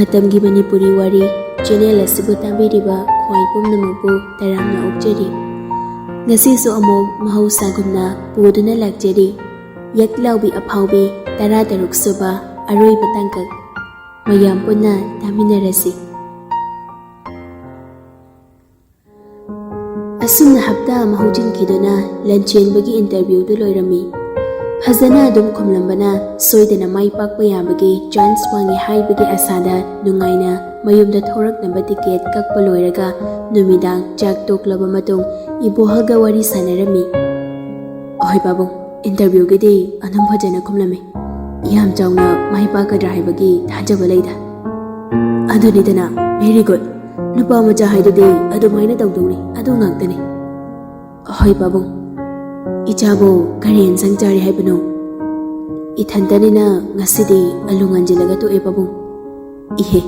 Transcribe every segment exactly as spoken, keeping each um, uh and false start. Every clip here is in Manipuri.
ꯃꯇꯝꯒꯤ ꯃꯅꯤꯄꯨꯔꯤ ꯋꯥꯔꯤ ꯆꯦꯅꯦꯜ ꯑꯁꯤꯕꯨ ꯇꯥꯕꯤꯔꯤꯕ ꯈ꯭ꯋꯥꯏ ꯄꯨꯝꯅꯃꯛꯄꯨ ꯇꯔꯥꯝꯅ ꯑꯣꯛꯆꯔꯤ꯫ ꯉꯁꯤꯁꯨ ꯑꯃꯨꯛ ꯃꯍꯧꯁꯥꯒꯨꯝꯅ ꯄꯨꯗꯨꯅ ꯂꯥꯛꯆꯔꯤ ꯌꯦꯛꯂꯥꯎꯕꯤ ꯑꯐꯥꯎꯕꯤ ꯇꯔꯥꯇꯔꯨꯛ ꯁꯨꯕ ꯑꯔꯣꯏꯕ ꯇꯥꯡꯀꯛ꯫ ꯃꯌꯥꯝ ꯄꯨꯟꯅ ꯇꯥꯃꯤꯟꯅꯔꯁꯤ꯫ ꯑꯁꯨꯝꯅ ꯍꯞꯇꯥ ꯑꯃ ꯍꯧꯖꯤꯟꯈꯤꯗꯨꯅ ꯂꯟꯆꯦꯟꯕꯒꯤ ꯏꯟꯇꯔꯚ꯭ꯌꯨꯗꯨ ꯂꯣꯏꯔꯝꯃꯤ꯫ ꯐꯖꯅ ꯑꯗꯨꯝ ꯈꯨꯝꯂꯝꯕꯅ ꯁꯣꯏꯗꯅ ꯃꯥꯏ ꯄꯥꯛꯄ ꯌꯥꯕꯒꯤ ꯆꯥꯟꯁ ꯋꯥꯡꯉꯤ ꯍꯥꯏꯕꯒꯤ ꯑꯁꯥꯗ ꯅꯨꯡꯉꯥꯏꯅ ꯃꯌꯨꯝꯗ ꯊꯣꯔꯛꯅꯕ ꯇꯤꯀꯦꯠ ꯀꯛꯄ ꯂꯣꯏꯔꯒ ꯅꯨꯃꯤꯗꯥꯡ ꯆꯥꯛ ꯇꯣꯛꯂꯕ ꯃꯇꯨꯡ ꯏꯕꯣꯍꯜꯒ ꯋꯥꯔꯤ ꯁꯥꯟꯅꯔꯝꯃꯤ꯫ "ꯑꯍꯣꯏ ꯄꯥꯕꯨꯡ, ꯏꯟꯇꯔꯚ꯭ꯌꯨꯒꯤꯗꯤ ꯑꯗꯨꯝ ꯐꯖꯅ ꯈꯨꯝꯂꯝꯃꯤ꯫ ꯌꯥꯝ ꯆꯥꯎꯅ ꯃꯥꯏ ꯄꯥꯛꯀꯗ꯭ꯔꯥ ꯍꯥꯏꯕꯒꯤ ꯊꯥꯖꯕ ꯂꯩꯗ꯫" "ꯑꯗꯨꯅꯤꯗꯅ, ꯚꯦꯔꯤ ꯒꯨꯗ꯫ ꯅꯨꯄꯥ ꯃꯆꯥ ꯍꯥꯏꯗꯨꯗꯤ ꯑꯗꯨꯃꯥꯏꯅ ꯇꯧꯗꯧꯅꯤ, ꯑꯗꯨ ꯉꯥꯛꯇꯅꯤ꯫" "ꯍꯣꯏ ꯄꯥꯕꯨꯡ꯫ ꯏꯆꯥꯕꯨ ꯀꯔꯤ ꯌꯦꯟꯁꯥꯡ ꯆꯥꯔꯤ ꯍꯥꯏꯕꯅꯣ?" "ꯏꯊꯟꯇꯅꯤꯅ ꯉꯁꯤꯗꯤ ꯑꯂꯨ ꯉꯥꯟꯁꯤꯜꯂꯒ ꯇꯣꯛꯑꯦ ꯄꯥꯕꯨꯡ꯫" "ꯏꯍꯦ,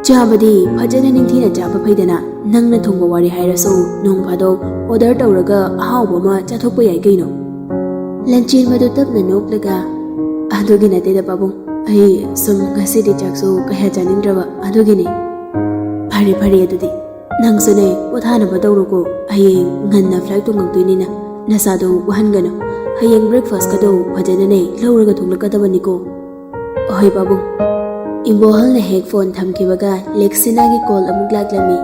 ꯆꯥꯕꯗꯤ ꯐꯖꯅ ꯅꯤꯡꯊꯤꯅ ꯆꯥꯕ ꯐꯩꯗꯅ, ꯅꯪꯅ ꯊꯣꯡꯕ ꯋꯥꯔꯤ ꯍꯥꯏꯔꯁꯨ ꯅꯣꯡ ꯐꯥꯗꯣꯛ ꯑꯣꯔꯗꯔ ꯇꯧꯔꯒ ꯑꯍꯥꯎꯕ ꯑꯃ ꯆꯥꯊꯣꯛꯄ ꯌꯥꯏ ꯀꯩꯅꯣ꯫" ꯂꯟꯆꯦꯟꯕꯗꯨ ꯇꯞꯅ ꯅꯣꯛꯂꯒ, "ꯑꯗꯨꯒꯤ ꯅꯠꯇꯦꯗ ꯄꯥꯕꯨꯡ, ꯑꯩ ꯁꯨꯝ ꯉꯁꯤꯗꯤ ꯆꯥꯛꯁꯨ ꯀꯌꯥ ꯆꯥꯅꯤꯡꯗ꯭ꯔꯕ, ꯑꯗꯨꯒꯤꯅꯤ꯫" "ꯐꯔꯦ ꯐꯔꯦ, ꯑꯗꯨꯗꯤ ꯅꯪꯁꯨꯅꯦ ꯄꯣꯊꯥꯅꯕ ꯇꯧꯔꯣꯀꯣ, ꯍꯌꯦꯡ ꯉꯟꯅ ꯐ꯭ꯂꯥꯏꯠ ꯇꯣꯡꯉꯛꯇꯣꯏꯅꯤꯅ ꯅꯁꯥꯗꯣ ꯋꯥꯍꯟꯒꯅꯨ꯫ ꯍꯌꯦꯡ ꯕ꯭ꯔꯦꯛꯐꯥꯁꯀꯗꯣ ꯐꯖꯅꯅꯦ ꯂꯧꯔꯒ ꯊꯣꯛꯂꯛꯀꯗꯕꯅꯤꯀꯣ꯫" "ꯑꯍꯣꯏ ꯄꯥꯕꯨꯡ꯫" ꯏꯕꯣꯍꯜꯅ ꯍꯦꯛ ꯐꯣꯟ ꯊꯝꯈꯤꯕꯒ ꯂꯦꯛꯁꯤꯅꯥꯒꯤ ꯀꯣꯜ ꯑꯃꯨꯛ ꯂꯥꯛꯂꯝꯃꯤ꯫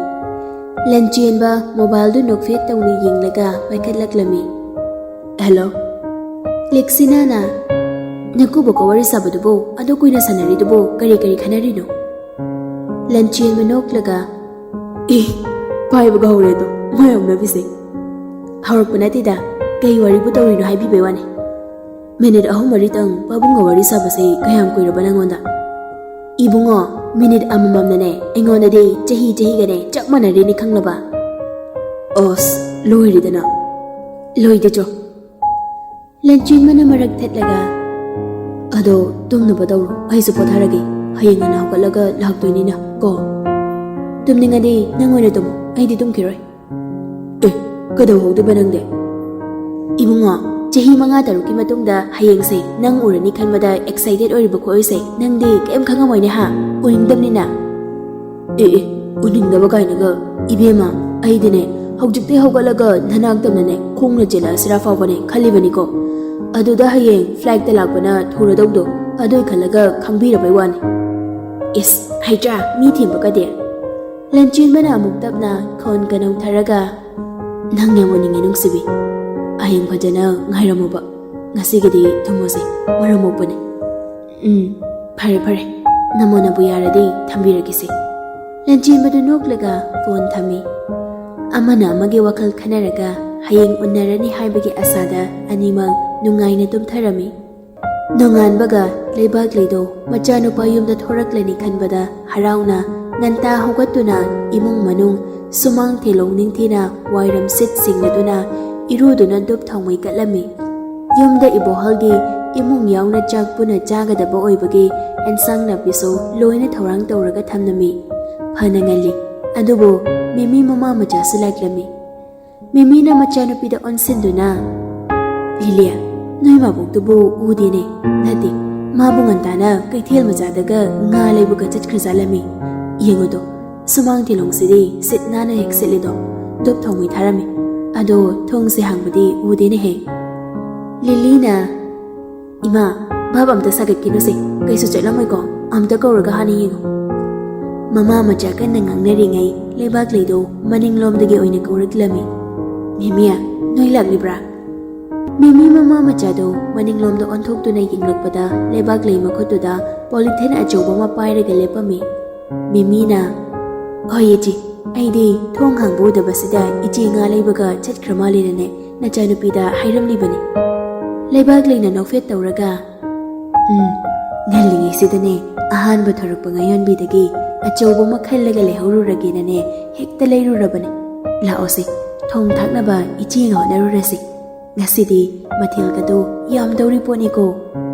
ꯂꯟꯆꯦꯟꯕ ꯃꯣꯕꯥꯏꯜꯗꯨ ꯅꯣꯛꯐꯦꯠ ꯇꯧꯅ ꯌꯦꯡꯂꯒ ꯄꯥꯏꯈꯠꯂꯛꯂꯝꯃꯤ꯫ "ꯍꯦꯜꯂꯣ꯫" "ꯂꯦꯛꯁꯤꯅꯥꯅ ꯅꯀꯨꯕꯣꯛꯀ ꯋꯥꯔꯤ ꯁꯥꯕꯗꯨꯕꯨ ꯑꯗꯨ ꯀꯨꯏꯅ ꯁꯥꯟꯅꯔꯤꯗꯨꯕꯨ ꯀꯔꯤ ꯀꯔꯤ ꯈꯟꯅꯔꯤꯅꯣ?" ꯂꯟꯆꯦꯟꯕ ꯅꯣꯛꯂꯒ, "ꯑꯦ, ꯄꯥꯏꯕꯒ ꯍꯧꯔꯦ ꯑꯗꯣ, ꯃꯌꯥꯝꯅꯕꯤꯁꯦ꯫" "ꯍꯧꯔꯛꯄ ꯅꯠꯇꯦꯗ, ꯀꯩ ꯋꯥꯔꯤꯕꯨ ꯇꯧꯔꯤꯅꯣ ꯍꯥꯏꯕꯤꯕꯩ ꯋꯥꯅꯤ꯫ ꯃꯤꯅꯤꯠ ꯑꯍꯨꯝ ꯃꯔꯤꯇꯪ ꯄꯥꯕꯨꯡꯒ ꯋꯥꯔꯤ ꯁꯥꯕꯁꯦ ꯀꯌꯥꯝ ꯀꯨꯏꯔꯕ ꯅꯪꯉꯣꯟꯗ?" "ꯏꯕꯨꯡꯉꯣ, ꯃꯤꯅꯤꯠ ꯑꯃꯃꯝꯅꯅꯦ ꯑꯩꯉꯣꯟꯗꯗꯤ ꯆꯍꯤ ꯆꯍꯤꯒꯅꯦ ꯆꯞ ꯃꯥꯟꯅꯔꯦꯅꯦ ꯈꯪꯂꯕ?" "ꯑꯁ, ꯂꯣꯏꯔꯦꯗꯅ꯫" "ꯂꯣꯏꯗꯦ ꯆꯣ꯫" ꯂꯟꯆꯦꯟꯕꯅ ꯃꯔꯛ ꯊꯠꯂꯒ, "ꯑꯗꯣ ꯇꯨꯝꯅꯕ ꯇꯧꯔꯣ, ꯑꯩꯁꯨ ꯄꯣꯊꯥꯔꯒꯦ꯫ ꯍꯌꯦꯡ ꯉꯟꯅ ꯍꯧꯒꯠꯂꯒ ꯂꯥꯛꯇꯣꯏꯅꯤꯅ ꯀꯣ꯫ ꯇꯨꯝꯅꯤꯡꯉꯗꯤ ꯅꯪ ꯑꯣꯏꯅ ꯇꯨꯝꯃꯣ, ꯑꯩꯗꯤ ꯇꯨꯝꯈꯤꯔꯣꯏ꯫" "ꯑꯦ, ꯀꯩꯗꯧꯍꯧꯗꯣꯏꯕ ꯅꯪꯗꯤ?" "ꯏꯕꯨꯡꯉꯣ, ꯆꯍꯤ ꯃꯉꯥ ꯇꯔꯨꯛꯀꯤ ꯃꯇꯨꯡꯗ ꯍꯌꯦꯡꯁꯦ ꯅꯪ ꯎꯔꯅꯤ ꯈꯟꯕꯗ ꯑꯦꯛꯁꯥꯏꯇꯦꯠ ꯑꯣꯏꯔꯤꯕ ꯈꯣꯏꯁꯦ ꯅꯪꯗꯤ ꯀꯩꯝ ꯈꯪꯉꯝꯃꯣꯏꯅꯦ ꯍꯥ?" ꯎꯅꯤꯡꯗꯕꯅꯤꯅ꯫ ꯑꯦ ꯑꯦ, ꯎꯅꯤꯡꯗꯕ ꯀꯥꯏꯅꯒ꯫ ꯏꯕꯦꯝꯃ, ꯑꯩꯗꯤꯅꯦ, ꯍꯧꯖꯤꯛꯇꯩ ꯍꯧꯒꯠꯂꯒ ꯅꯅꯥꯛꯇꯅꯅꯦ ꯈꯣꯡꯅ ꯆꯦꯜꯂꯛꯑꯁꯤꯔꯥ ꯐꯥꯎꯕꯅꯦ ꯈꯜꯂꯤꯕꯅꯤꯀꯣ꯫ ꯑꯗꯨꯗ ꯍꯌꯦꯡ ꯐ꯭ꯂꯥꯏꯠꯇ ꯂꯥꯛꯄꯅ ꯊꯨꯔꯗꯧꯗꯣ, ꯑꯗꯨꯏ ꯈꯜꯂꯒ ꯈꯪꯕꯤꯔꯕꯩ ꯋꯥꯅꯤ꯫ ꯏꯁ, ꯍꯩꯇ꯭ꯔꯥ ꯃꯤ ꯊꯦꯝꯕꯒꯗꯤ? ꯂꯟꯆꯦꯟꯕꯅ ꯑꯃꯨꯛ ꯇꯞꯅ ꯈꯣꯟ ꯀꯅꯧꯊꯔꯒ, "ꯅꯪ ꯌꯥꯝ ꯎꯅꯤꯡꯉꯦ, ꯅꯨꯡꯁꯤꯕꯤ꯫ ꯍꯌꯦꯡ ꯐꯖꯅ ꯉꯥꯏꯔꯝꯃꯨꯕ꯫ ꯉꯁꯤꯒꯤꯗꯤ ꯊꯨꯝꯃꯣꯁꯦ, ꯃꯔꯝ ꯃꯣꯛꯄꯅꯦ꯫ ꯎꯝ, ꯐꯔꯦ ꯐꯔꯦ, ꯅꯃꯣꯅꯕꯨ ꯌꯥꯔꯗꯤ ꯊꯝꯕꯤꯔꯒꯦꯁꯦ꯫" ꯂꯟꯆꯦꯟꯕꯗꯨ ꯅꯣꯛꯂꯒ ꯐꯣꯟ ꯊꯝꯃꯤ꯫ ꯑꯃꯅ ꯑꯃꯒꯤ ꯋꯥꯈꯜ ꯈꯟꯅꯔꯒ ꯍꯌꯦꯡ ꯎꯅꯔꯅꯤ ꯍꯥꯏꯕꯒꯤ ꯑꯁꯥꯗ ꯑꯅꯤꯃꯛ ꯅꯨꯡꯉꯥꯏꯅ ꯇꯨꯝꯊꯔꯝꯃꯤ꯫ ꯅꯣꯡꯉꯥꯟꯕꯒ ꯂꯩꯕꯥꯛꯂꯩꯗꯣ ꯃꯆꯥꯅꯨꯄꯥ ꯌꯨꯝꯗ ꯊꯣꯔꯛꯂꯅꯤ ꯈꯟꯕꯗ ꯍꯔꯥꯎꯅ ꯉꯟꯇꯥ ꯍꯧꯒꯠꯇꯨꯅ ꯏꯃꯨꯡ ꯃꯅꯨꯡ ꯁꯨꯃꯥꯡ ꯊꯦꯂꯣꯡ ꯅꯤꯡꯊꯤꯅ ꯋꯥꯏꯔꯝ ꯁꯤꯠ ꯁꯦꯡꯂꯗꯨꯅ ꯏꯔꯨꯗꯨꯅ ꯙꯨꯞ ꯊꯥꯎꯃꯩ ꯀꯠꯂꯝꯃꯤ꯫ ꯌꯨꯝꯗ ꯏꯕꯣꯍꯜꯒꯤ ꯏꯃꯨꯡ ꯌꯥꯎꯅ ꯆꯥꯛ ꯄꯨꯟꯅ ꯆꯥꯒꯗꯕ ꯑꯣꯏꯕꯒꯤ ꯑꯦꯟꯁꯥꯡ ꯅꯥꯄꯤꯁꯨ ꯂꯣꯏꯅ ꯊꯧꯔꯥꯡ ꯇꯧꯔꯒ ꯊꯝꯂꯝꯃꯤ꯫ ꯐꯅ ꯉꯜꯂꯤ, ꯑꯗꯨꯕꯨ ꯃꯤꯃꯤ ꯃꯃꯥ ꯃꯆꯥꯁꯨ ꯂꯥꯛꯂꯝꯃꯤ꯫ ꯃꯤꯃꯤꯅ ꯃꯆꯥꯅꯨꯄꯤꯗ ꯑꯣꯟꯁꯤꯟꯗꯨꯅ, "ꯂꯤꯂꯤꯌꯥ, ꯅꯣꯏ ꯃꯥꯕꯣꯛꯇꯨꯕꯨ ꯎꯗꯦꯅꯦ꯫ ꯅꯠꯇꯦ, ꯃꯥꯕꯨ ꯉꯟꯇꯥꯅ ꯀꯩꯊꯦꯜ ꯃꯆꯥꯗꯒ ꯉꯥ ꯂꯩꯕꯒ ꯆꯠꯈ꯭ꯔꯖꯥꯠꯂꯝꯃꯤ꯫ ꯌꯦꯡꯉꯨꯗꯣ, ꯁꯨꯃꯥꯡ ꯊꯦꯂꯣꯡꯁꯤꯗꯤ ꯁꯤꯠ ꯅꯥꯟꯅ ꯍꯦꯛ ꯁꯤꯠꯂꯤꯗꯣ, ꯙꯨꯞ ꯊꯥꯎꯃꯩ ꯊꯥꯔꯝꯃꯤ꯫ ꯑꯗꯣ ꯊꯣꯡꯁꯦ ꯍꯥꯡꯕꯗꯤ ꯎꯗꯦꯅꯦꯍꯦ꯫" ꯂꯤꯂꯤꯅ, "ꯏꯃꯥ, ꯚꯥꯞ ꯑꯝꯇ ꯁꯥꯒꯠꯈꯤꯅꯨꯁꯦ, ꯀꯩꯁꯨ ꯆꯠꯂꯝꯃꯣꯏꯀꯣ, ꯑꯝꯇ ꯀꯧꯔꯒ ꯍꯥꯟꯅ ꯌꯦꯡꯉꯨ꯫" ꯃꯃꯥ ꯃꯆꯥ ꯀꯟꯅ ꯉꯥꯡꯅꯔꯤꯉꯩ ꯂꯩꯕꯥꯛꯂꯩꯗꯣ ꯃꯅꯤꯡꯂꯣꯝꯗꯒꯤ ꯑꯣꯏꯅ ꯀꯧꯔꯛꯂꯝꯃꯤ꯫ "ꯃꯤꯃꯤ, ꯅꯣꯏ ꯂꯥꯛꯂꯤꯕ꯭ꯔꯥ?" ꯃꯤꯃꯤ ꯃꯃꯥ ꯃꯆꯥꯗꯣ ꯃꯅꯤꯡꯂꯣꯝꯗ ꯑꯣꯟꯊꯣꯛꯇꯨꯅ ꯌꯦꯡꯂꯛꯄꯗ ꯂꯩꯕꯥꯛꯂꯩ ꯃꯈꯨꯠꯇꯨꯗ ꯄꯣꯂꯤꯊꯤꯟ ꯑꯆꯧꯕ ꯑꯃ ꯄꯥꯏꯔꯒ ꯂꯦꯞꯄꯝꯃꯤ꯫ ꯃꯤꯃꯤꯅ, "ꯍꯣꯏ ꯏꯆꯦ, ꯑꯩꯗꯤ ꯊꯣꯡ ꯍꯥꯡꯕ ꯎꯗꯕꯁꯤꯗ ꯏꯆꯦ ꯉꯥ ꯂꯩꯕꯒ ꯆꯠꯈ꯭ꯔ ꯃꯥꯜꯂꯦꯅꯅꯦ ꯅꯆꯥꯅꯨꯄꯤꯗ ꯍꯥꯏꯔꯝꯂꯤꯕꯅꯤ꯫" ꯂꯩꯕꯥꯛꯂꯩꯅ ꯅꯣꯛꯐꯦꯠ ꯇꯧꯔꯒ, "ꯎꯝ, ꯉꯜꯂꯤꯉꯩꯁꯤꯗꯅꯦ ꯑꯍꯥꯟꯕ ꯊꯣꯔꯛꯄ ꯉꯥ ꯌꯣꯟꯕꯤꯗꯒꯤ ꯑꯆꯧꯕ ꯑꯃ ꯈꯜꯂꯒ ꯂꯩꯍꯧꯔꯨꯔꯒꯦꯅꯅꯦ ꯍꯦꯛꯇ ꯂꯩꯔꯨꯔꯕꯅꯦ꯫ ꯂꯥꯛꯑꯣꯁꯦ, ꯊꯣꯡ ꯊꯥꯛꯅꯕ ꯏꯆꯦꯒ ꯍꯣꯠꯅꯔꯨꯔꯁꯤ꯫ ꯉꯁꯤꯗꯤ ꯃꯊꯦꯜꯒꯗꯣ ꯌꯥꯝꯗꯧꯔꯤ ꯄꯣꯠꯅꯤꯀꯣ꯫"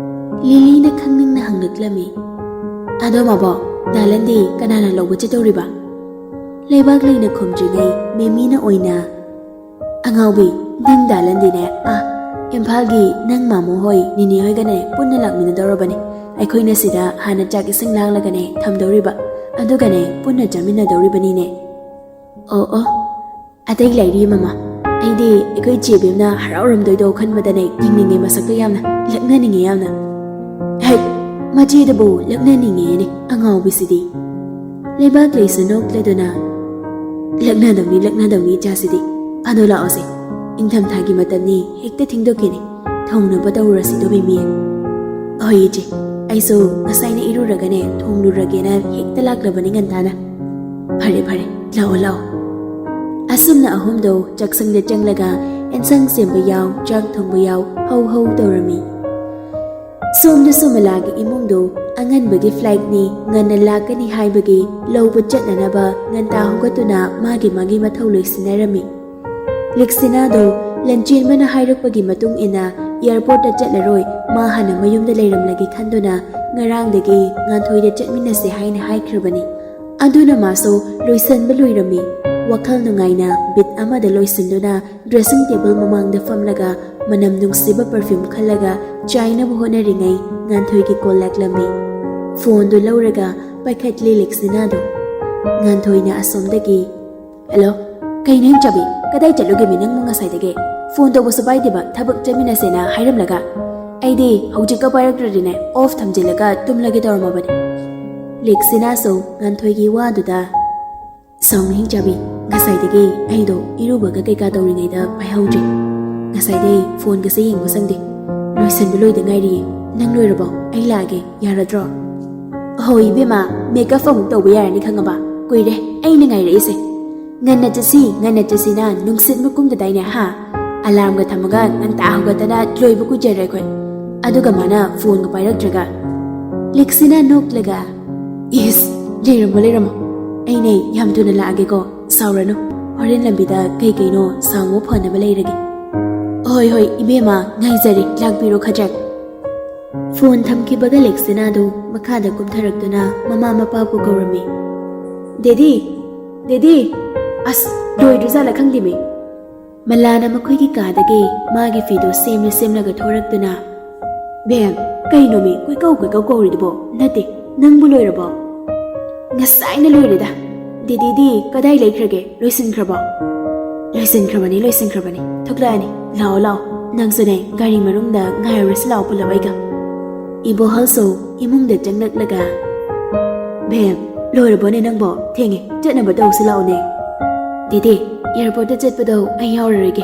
ꯂꯤꯂꯤꯅ ꯈꯪꯅꯤꯡꯅ ꯍꯪꯂꯛꯂꯝꯃꯤ꯫ "ꯑꯗꯣ ꯃꯕꯣꯛ, ꯗꯥꯂꯟꯗꯤ ꯀꯅꯥꯅ ꯂꯧꯕ ꯆꯠꯇꯧꯔꯤꯕ?" ꯂꯩꯕꯥꯛꯂꯩꯅ ꯈꯨꯝꯗ꯭ꯔꯤꯉꯩ ꯃꯦꯃꯤꯅ ꯑꯣꯏꯅ, "ꯑꯉꯥꯎꯕꯤ, ꯅꯪ ꯗꯥꯂꯟꯗꯤꯅꯦ, ꯑꯥ, ꯏꯝꯐꯥꯜꯒꯤ ꯅꯪ ꯃꯥꯃꯣ ꯍꯣꯏ, ꯅꯤꯅꯦ ꯍꯣꯏꯒꯅꯦ ꯄꯨꯟꯅ ꯂꯥꯛꯃꯤꯟꯅꯗꯧꯔꯕꯅꯦ꯫ ꯑꯩꯈꯣꯏꯅ ꯁꯤꯗ ꯍꯥꯟꯅ ꯆꯥꯛ ꯏꯁꯤꯡ ꯂꯥꯡꯂꯒꯅꯦ ꯊꯝꯗꯧꯔꯤꯕ, ꯑꯗꯨꯒꯅꯦ ꯄꯨꯟꯅ ꯆꯥꯃꯤꯟꯅꯗꯧꯔꯤꯕꯅꯤꯅꯦ꯫ ꯑꯣ ꯑꯣ, ꯑꯇꯩ ꯂꯩꯔꯤ ꯃꯃꯥ꯫ ꯑꯩꯗꯤ ꯑꯩꯈꯣꯏ ꯆꯦ ꯕꯦꯝꯅ ꯍꯔꯥꯎꯔꯝꯗꯣꯏꯗꯣ ꯈꯟꯕꯗꯅꯦ ꯌꯦꯡꯅꯤꯡꯉꯦ ꯃꯁꯛꯇꯣ ꯌꯥꯝꯅ, ꯂꯛꯅꯅꯤꯡꯉꯦ ꯌꯥꯝꯅ꯫ ꯍꯦꯛ, ꯃꯆꯦꯗꯕꯨ ꯂꯛꯅꯅꯤꯡꯉꯦꯅꯦ ꯑꯉꯥꯎꯕꯤꯁꯤꯗꯤ꯫ ꯂꯩꯕꯥꯛꯂꯩꯁꯨ ꯅꯣꯛꯂꯗꯨꯅ, ꯂꯛꯅꯗꯧꯅꯤ, ꯂꯛꯅꯗꯧꯅꯤ ꯏꯆꯥꯁꯤꯗꯤ꯫ ꯑꯗꯣ ꯂꯥꯛꯑꯣꯁꯦ, ꯏꯪꯊꯝꯊꯥꯒꯤ ꯃꯇꯝꯅꯤ, ꯍꯦꯛꯇ ꯊꯦꯡꯗꯣꯛꯀꯦꯅꯦ꯫ ꯊꯣꯡꯅꯕ ꯇꯧꯔꯨꯔꯁꯤꯗꯣ ꯕꯦꯝꯃꯤ꯫ ꯍꯣꯏ ꯏꯆꯦ, ꯑꯩꯁꯨ ꯉꯁꯥꯏꯅ ꯏꯔꯨꯔꯒꯅꯦ ꯊꯣꯡꯂꯨꯔꯒꯦꯅ ꯍꯦꯛꯇ ꯂꯥꯛꯂꯕꯅꯤ ꯉꯟꯇꯥꯅ꯫ ꯐꯔꯦ ꯐꯔꯦ, ꯂꯥꯛꯑꯣ ꯂꯥꯛꯑꯣ꯫ ꯑꯁꯨꯝꯅ ꯑꯍꯨꯝꯗꯣ ꯆꯥꯛꯁꯪꯗ ꯆꯪꯂꯒ ꯑꯦꯟꯁꯥꯡ ꯁꯦꯝꯕ ꯌꯥꯎ, ꯆꯥꯛ ꯊꯣꯡꯕ ꯌꯥꯎ, ꯍꯧ ꯍꯧ ꯇꯧꯔꯝꯃꯤ꯫ ꯁꯣꯝꯗ ꯁꯣꯃꯂꯥꯒꯤ ꯏꯃꯨꯡꯗꯣ ꯑꯉꯟꯕꯒꯤ ꯐ꯭ꯂꯥꯏꯠꯅꯤ, ꯉꯟꯅ ꯂꯥꯛꯀꯅꯤ ꯍꯥꯏꯕꯒꯤ ꯂꯧꯕ ꯆꯠꯅꯅꯕ ꯉꯟꯇꯥ ꯍꯧꯒꯠꯇꯨꯅ ꯃꯥꯒꯤ ꯃꯥꯒꯤ ꯃꯊꯧ ꯂꯣꯏꯁꯤꯟꯅꯔꯝꯃꯤ꯫ ꯂꯤꯛꯁꯤꯅꯥꯗꯣ ꯂꯟꯆꯦꯟꯕꯅ ꯍꯥꯏꯔꯛꯄꯒꯤ ꯃꯇꯨꯡ ꯏꯟꯅ ꯑꯦꯌꯔꯄꯣꯔꯠꯇ ꯆꯠꯂꯔꯣꯏ, ꯃꯥ ꯍꯥꯟꯅ ꯃꯌꯨꯝꯗ ꯂꯩꯔꯝꯂꯒꯦ ꯈꯟꯗꯨꯅ ꯉꯔꯥꯡꯗꯒꯤ ꯉꯥꯟꯊꯣꯏꯗ ꯆꯠꯃꯤꯟꯅꯁꯦ ꯍꯥꯏꯅ ꯍꯥꯏꯈ꯭ꯔꯕꯅꯤ꯫ ꯑꯗꯨꯅ ꯃꯥꯁꯨ ꯂꯣꯏꯁꯟꯕ ꯂꯣꯏꯔꯝꯃꯤ꯫ ꯋꯥꯈꯜ ꯅꯨꯡꯉꯥꯏꯅ ꯕꯤꯠ ꯑꯃꯗ ꯂꯣꯏꯁꯤꯟꯗꯨꯅ ꯗ꯭ꯔꯦꯁꯤꯡ ꯇꯦꯕꯜ ꯃꯃꯥꯡꯗ ꯐꯝꯂꯒ ꯃꯅꯝ ꯅꯨꯡꯁꯤꯕ ꯄꯔꯐ꯭ꯌꯨꯝ ꯈꯜꯂꯒ ꯆꯥꯏꯅꯕ ꯍꯣꯠꯅꯔꯤꯉꯩ ꯉꯥꯟꯊꯣꯏꯒꯤ ꯀꯣꯜ ꯂꯥꯛꯂꯝꯃꯤ꯫ ꯐꯣꯟꯗꯨ ꯂꯧꯔꯒ ꯄꯥꯏꯈꯠꯂꯤ ꯂꯤꯛꯁꯤꯅꯥꯗꯣ꯫ ꯉꯥꯟꯊꯣꯏꯅ ꯑꯁꯣꯝꯗꯒꯤ, "ꯍꯦꯜꯂꯣ, ꯀꯩꯅꯣ ꯏꯆꯥꯕꯤ? ꯀꯗꯥꯏ ꯆꯠꯂꯨꯒꯦꯃꯤ ꯅꯪꯕꯨ ꯉꯁꯥꯏꯗꯒꯤ? ꯐꯣꯟ ꯇꯧꯕꯁꯨ ꯄꯥꯏꯗꯦꯕ, ꯊꯕꯛ ꯆꯠꯃꯤꯟꯅꯁꯦꯅ ꯍꯥꯏꯔꯝꯂꯒ꯫ ꯑꯩꯗꯤ ꯍꯧꯖꯤꯛꯀ ꯄꯥꯏꯔꯛꯇ꯭ꯔꯗꯤꯅꯦ ꯑꯣꯐ ꯊꯝꯖꯤꯜꯂꯒ ꯇꯨꯝꯂꯒꯦ ꯇꯧꯔꯝꯃꯕꯅꯤ꯫" ꯂꯤꯛꯁꯤꯅꯥꯁꯨ ꯉꯥꯟꯊꯣꯏꯒꯤ ꯋꯥꯗꯨꯗ, "ꯁꯥꯎꯅꯨ ꯏꯆꯥꯕꯤ, ꯉꯁꯥꯏꯗꯒꯤ ꯑꯩꯗꯣ ꯏꯔꯨꯕꯒ ꯀꯩꯀꯥ ꯇꯧꯔꯤꯉꯩꯗ ꯄꯥꯏꯍꯧꯗ꯭ꯔꯦ꯫ ꯉꯁꯥꯏꯗꯩ ꯐꯣꯟꯒꯁꯦ ꯌꯦꯡꯕ ꯁꯪꯗꯦ꯫ ꯂꯣꯏꯁꯟꯕ ꯂꯣꯏꯗ ꯉꯥꯏꯔꯤꯌꯦ꯫ ꯅꯪ ꯂꯣꯏꯔꯕꯣ? ꯑꯩ ꯂꯥꯛꯑꯒꯦ, ꯌꯥꯔꯗ꯭ꯔꯣ?" "ꯍꯣꯏ ꯏꯕꯦꯝꯃ, ꯃꯦꯀꯞ ꯑꯃꯨꯛ ꯇꯧꯕ ꯌꯥꯔꯅꯤ ꯈꯪꯉꯕ? ꯀꯨꯏꯔꯦ ꯑꯩꯅ ꯉꯥꯏꯔꯛꯏꯁꯦ꯫ ꯉꯟꯅ ꯆꯠꯁꯤ, ꯉꯟꯅ ꯆꯠꯁꯤꯅ ꯅꯨꯡꯁꯤꯠ ꯃꯀꯨꯝꯗꯗꯥꯏꯅꯦ ꯍꯥ? ꯑꯂꯥꯔꯝꯒ ꯊꯝꯃꯒ ꯉꯟꯇꯥ ꯍꯧꯒꯠꯇꯅ ꯂꯣꯏꯕ ꯀꯨꯏꯖꯔꯦ ꯑꯩꯈꯣꯏ꯫ ꯑꯗꯨꯒ ꯃꯥꯅ ꯐꯣꯟꯒ ꯄꯥꯏꯔꯛꯇ꯭ꯔꯒ꯫" ꯂꯤꯛꯁꯤꯅ ꯅꯣꯛꯂꯒ, "ꯏꯁ, ꯂꯩꯔꯝꯃꯣ ꯂꯩꯔꯝꯃꯣ, ꯑꯩꯅꯦ ꯌꯥꯝ ꯊꯨꯅ ꯂꯥꯛꯑꯒꯦꯀꯣ, ꯁꯥꯎꯔꯅꯨ꯫ ꯍꯣꯔꯦꯟ ꯂꯝꯕꯤꯗ ꯀꯩ ꯀꯩꯅꯣ ꯁꯥꯎꯕ ꯐꯅꯕ ꯂꯩꯔꯒꯦ꯫" "ꯍꯣꯏ ꯍꯣꯏ ꯏꯕꯦꯝꯃ, ꯉꯥꯏꯖꯔꯤ, ꯂꯥꯛꯄꯤꯔꯣ ꯈꯗ꯭ꯔꯛ꯫" ꯐꯣꯟ ꯊꯝꯈꯤꯕꯒ ꯂꯤꯛꯁꯤꯅꯥꯗꯨ ꯃꯈꯥꯗ ꯀꯨꯝꯊꯔꯛꯇꯨꯅ ꯃꯃꯥ ꯃꯄꯥꯕꯨ ꯀꯧꯔꯝꯃꯤ꯫ "ꯗꯦꯗꯤ, ꯗꯦꯗꯤ, ꯑꯁ, ꯂꯣꯏꯗ꯭ꯔꯖꯥꯠꯂ ꯈꯪꯗꯦꯃꯤ꯫" ꯃꯂꯥꯅ ꯃꯈꯣꯏꯒꯤ ꯀꯥꯗꯒꯤ ꯃꯥꯒꯤ ꯐꯤꯗꯨ ꯁꯦꯝꯂ ꯁꯦꯝꯂꯒ ꯊꯣꯔꯛꯇꯨꯅ, ꯕꯦꯝ, ꯀꯩꯅꯣꯃꯤ ꯀꯣꯏꯀꯧ ꯀꯣꯏꯀꯧ ꯀꯧꯔꯤꯗꯨꯕꯣ? ꯅꯠꯇꯦ, ꯅꯪꯕꯨ ꯂꯣꯏꯔꯕꯣ? ꯉꯁꯥꯏꯅ ꯂꯣꯏꯔꯦꯗ꯫ ꯗꯦꯗꯤꯗꯤ ꯀꯗꯥꯏ ꯂꯩꯈ꯭ꯔꯒꯦ? ꯂꯣꯏꯁꯤꯟꯈ꯭ꯔꯕꯣ? ꯂꯣꯏꯁꯤꯟꯈ꯭ꯔꯕꯅꯤ, ꯂꯣꯏꯁꯤꯟꯈ꯭ꯔꯕꯅꯤ꯫ ꯊꯣꯛꯂꯛꯑꯅꯤ꯫ ꯂꯥꯛꯑꯣ, ꯂꯥꯛꯑꯣ꯫ ꯅꯪꯁꯨꯅꯦ, ꯒꯥꯔꯤ ꯃꯅꯨꯡꯗ ꯉꯥꯏꯔꯨꯔꯁꯤ ꯂꯥꯛꯑꯣ ꯄꯨꯂꯞ ꯑꯩꯒ꯫ ꯏꯕꯣꯍꯜꯁꯨ ꯏꯃꯨꯡꯗ ꯆꯪꯂꯛꯂꯒ, "ꯕꯦꯝ, ꯂꯣꯏꯔꯕꯣꯅꯦ ꯅꯪꯕꯣ? ꯊꯦꯡꯉꯦ, ꯆꯠꯅꯕ ꯇꯧꯁꯤ ꯂꯥꯛꯑꯣꯅꯦ꯫" "ꯗꯦꯗꯤ, ꯑꯦꯌꯥꯔꯄꯣꯔꯠꯇ ꯆꯠꯄꯗꯣ ꯑꯩ ꯌꯥꯎꯔꯔꯣꯏꯒꯦ꯫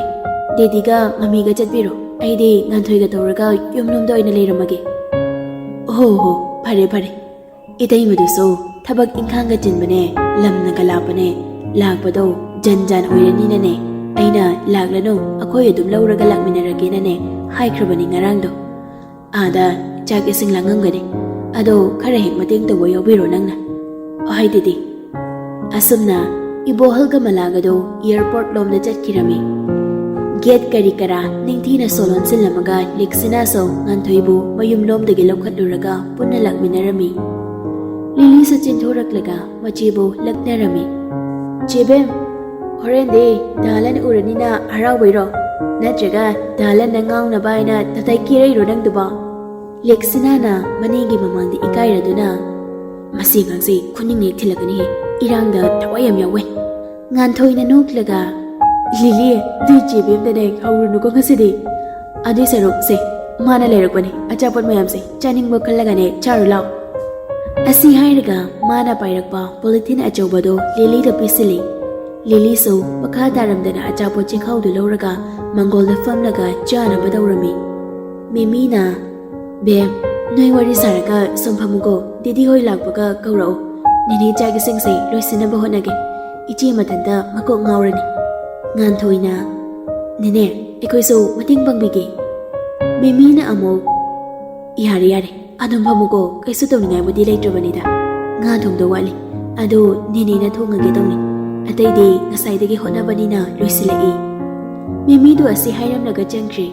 ꯗꯦꯗꯤꯒ ꯃꯃꯤꯒ ꯆꯠꯄꯤꯔꯣ꯫ ꯑꯩꯗꯤ ꯉꯥꯟꯊꯣꯏꯒ ꯇꯧꯔꯒ ꯌꯨꯝꯂꯣꯝꯗ ꯑꯣꯏꯅ ꯂꯩꯔꯝꯃꯒꯦ꯫" "ꯍꯣ ꯍꯣ, ꯐꯔꯦ ꯐꯔꯦ꯫" ꯏꯇꯩꯃꯗꯨꯁꯨ ꯊꯕꯛ ꯏꯪꯈꯥꯡꯒ ꯆꯤꯟꯕꯅꯦ, ꯂꯝꯅꯒ ꯂꯥꯞꯄꯅꯦ, ꯂꯥꯛꯄꯗꯣ ꯖꯟ ꯖꯥꯟ ꯑꯣꯏꯔꯅꯤꯅꯅꯦ, ꯑꯩꯅ "ꯂꯥꯛꯂꯅꯨ, ꯑꯩꯈꯣꯏ ꯑꯗꯨꯝ ꯂꯧꯔꯒ ꯂꯥꯛꯃꯤꯟꯅꯔꯒꯦꯅꯅꯦ" ꯍꯥꯏꯈ꯭ꯔꯕꯅꯤ ꯉꯔꯥꯡꯗꯣ꯫ "ꯑꯥꯗ ꯆꯥꯛ ꯏꯁꯤꯡ ꯂꯥꯡꯉꯝꯒꯅꯤ, ꯑꯗꯣ ꯈꯔ ꯍꯦꯛ ꯃꯇꯦꯡ ꯇꯧꯕ ꯌꯥꯎꯕꯤꯔꯣ ꯅꯪꯅ꯫" "ꯍꯣꯏ ꯗꯦꯗꯤ꯫" ꯑꯁꯨꯝꯅ ꯏꯕꯣꯍꯜꯒ ꯃꯂꯥꯒꯗꯣ ꯑꯦꯌꯥꯔꯄꯣꯔꯠ ꯂꯣꯝꯗ ꯆꯠꯈꯤꯔꯝꯃꯤ꯫ ꯒꯦꯠ ꯀꯔꯤ ꯀꯔꯥ ꯅꯤꯡꯊꯤꯅ ꯁꯣ ꯂꯣꯟꯁꯤꯜꯂꯝꯃꯒ ꯂꯤꯛꯁꯤꯅꯥꯁꯨ ꯉꯥꯟꯊꯣꯏꯕꯨ ꯃꯌꯨꯝ ꯂꯣꯝꯗꯒꯤ ꯂꯧꯈꯠꯂꯨꯔꯒ ꯄꯨꯟꯅ ꯂꯥꯛꯃꯤꯟꯅꯔꯝꯃꯤ꯫ ꯂꯤꯂꯤꯁꯨ ꯆꯦꯟꯊꯣꯔꯛꯂꯒ ꯃꯆꯦꯕꯨ ꯂꯛꯅꯔꯝꯃꯤ꯫ "ꯆꯦꯕꯦꯝ, ꯍꯣꯔꯦꯟꯗꯤ ꯗꯥꯂꯟ ꯎꯔꯅꯤꯅ ꯍꯔꯥꯎꯕꯩꯔꯣ? ꯅꯠꯇ꯭ꯔꯒ ꯗꯥꯂꯟꯅ ꯉꯥꯎꯅꯕ ꯍꯥꯏꯅ ꯇꯇꯩ ꯀꯦꯔꯩꯔꯣ ꯅꯪꯗꯨꯕꯣ?" ꯂꯤꯛꯁꯤꯅꯥꯅ ꯃꯅꯦꯒꯤ ꯃꯃꯥꯡꯗ ꯏꯀꯥꯏꯔꯗꯨꯅ, "ꯃꯁꯤ ꯑꯉꯥꯡꯁꯤ ꯈꯨꯅꯤꯡ ꯍꯦꯛ ꯊꯤꯜꯂꯛꯀꯅꯤꯍꯦ, ꯏꯔꯥꯡꯗ ꯊꯋꯥꯏ ꯌꯥꯝ ꯌꯥꯎꯋꯦ꯫" ꯉꯥꯟꯊꯣꯏꯅ ꯅꯣꯛꯂꯒ, "ꯂꯤꯂꯤ, ꯅꯣꯏ ꯆꯦꯕꯦꯝꯗꯅꯦ ꯍꯧꯔꯨꯅꯨꯀꯣ ꯉꯁꯤꯗꯤ꯫ ꯑꯗꯨꯏ ꯁꯔꯨꯛ ꯁꯦ, ꯃꯥꯅ ꯂꯩꯔꯛꯄꯅꯦ ꯑꯆꯥꯄꯣꯠ ꯃꯌꯥꯝꯁꯦ, ꯆꯥꯅꯤꯡꯕ ꯈꯜꯂꯒꯅꯦ ꯆꯥꯔꯨ ꯂꯥꯎ꯫" ꯑꯁꯤ ꯍꯥꯏꯔꯒ ꯃꯥꯅ ꯄꯥꯏꯔꯛꯄ ꯄꯣꯂꯤꯊꯤꯟ ꯑꯆꯧꯕꯗꯣ ꯂꯤꯂꯤꯗ ꯄꯤꯁꯤꯜꯂꯤ꯫ ꯂꯤꯂꯤꯁꯨ ꯃꯈꯥ ꯇꯥꯔꯝꯗꯅ ꯑꯆꯥꯄꯣꯠ ꯆꯦꯈꯥꯎꯗꯨ ꯂꯧꯔꯒ ꯃꯪꯒꯣꯜꯗ ꯐꯝꯂꯒ ꯆꯥꯅꯕ ꯇꯧꯔꯝꯃꯤ꯫ ꯃꯤꯃꯤꯅ, "ꯕꯦꯝ, ꯅꯣꯏ ꯋꯥꯔꯤ ꯁꯥꯔꯒ ꯁꯨꯝ ꯐꯝꯃꯨꯀꯣ, ꯗꯤꯗꯤ ꯍꯣꯏ ꯂꯥꯛꯄꯒ ꯀꯧꯔꯛꯑꯣ꯫ ꯅꯦꯅꯦ ꯆꯥꯛ ꯏꯁꯤꯡꯁꯦ ꯂꯣꯏꯁꯤꯟꯅꯕ ꯍꯣꯠꯅꯒꯦ, ꯏꯆꯦ ꯃꯊꯟꯇ ꯃꯀꯣꯛ ꯉꯥꯎꯔꯅꯤ꯫" ꯉꯥꯟꯊꯣꯏꯅ, "ꯅꯦꯅꯦ, ꯑꯩꯈꯣꯏꯁꯨ ꯃꯇꯦꯡ ꯄꯥꯡꯕꯤꯒꯦ꯫" ꯃꯤꯃꯤꯅ ꯑꯃꯨꯛ, "ꯌꯥꯔꯦ ꯌꯥꯔꯦ, ꯑꯗꯨꯝ ꯐꯝꯃꯨꯀꯣ, ꯀꯩꯁꯨ ꯇꯧꯅꯤꯡꯉꯥꯏꯕꯨꯗꯤ ꯂꯩꯇ꯭ꯔꯕꯅꯤꯗ꯫ ꯉꯥ ꯊꯣꯡꯗꯧ ꯋꯥꯠꯂꯤ, ꯑꯗꯨ ꯅꯦꯅꯦꯅ ꯊꯣꯡꯉꯒꯦ ꯇꯧꯅꯤ, ꯑꯇꯩꯗꯤ ꯉꯁꯥꯏꯗꯒꯤ ꯍꯣꯠꯅꯕꯅꯤꯅ ꯂꯣꯏꯁꯤꯜꯂꯛꯏ꯫" ꯃꯤꯃꯤꯗꯨ ꯑꯁꯤ ꯍꯥꯏꯔꯝꯂꯒ ꯆꯪꯈ꯭ꯔꯦ꯫